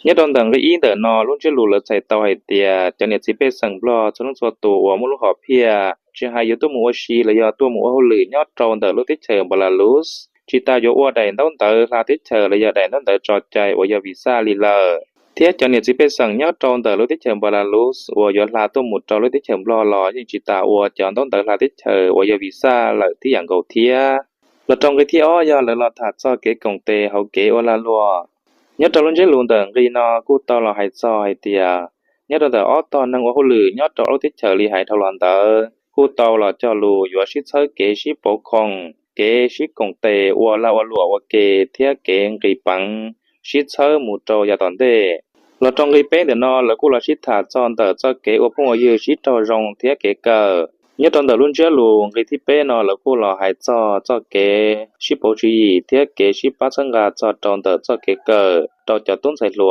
Nyob rau ntawm nqe ib ntawm no lub ntsiab lus lawv txhais tau hais tias cov niam txiv pej xeem Nplog txhua leej txhua tus uas muaj lub hom phiaj tsis hais yuav tuaj mus ua si los yog tuaj mus ua hauj lwm nyob rau ntawm lub teb chaws Npalas Lus, tsis tas yuav ua daim ntaub ntawv hla teb chaws los yog daim ntaub ntawv tso cai uas yog visa li lawm. Thiab cov niam txiv pej xeem nyob rau ntawm lub teb chaws Npalas Lus uas yuav hla tuaj mus rau lub teb chaws Nplog los yeej tsis tas ua cov ntaub ntawv hla teb chaws uas yog visa lawm tib yam nkaus thiab. Los rau nqe thib ob yog lawv los tham txog kev koom tes hauv kev ua lag luam. Nyob rau lub ntsiab lus ntawm nqe no kuj tau los hais txog hais tias nyob rau ntawm ob tog neeg ua hauj lwm nyob rau ob lub teb chaws li hais dhau los ntawd kuj tau los cog lus yuav sib txhawb kev sib pauv khoom, kev sib koom tes ua lag ua luam ua ke thiab kev nqis peev sib txhawb mus rau yav tom ntej. Los rau nqe peb ntawm no lawv kuj los sib tham txog ntawm txoj kev ua phooj ua ywg sib raug zoo thiab kev kawm. Nyob rau ntawm lub ntsiab lus nqe thib peb no lawv kuj los hais txog txoj kev sib pauv tswv yim thiab kev sib pab txhawb nqa txog rau ntawm txoj kev kawm rau cov tub ntxhais hluas.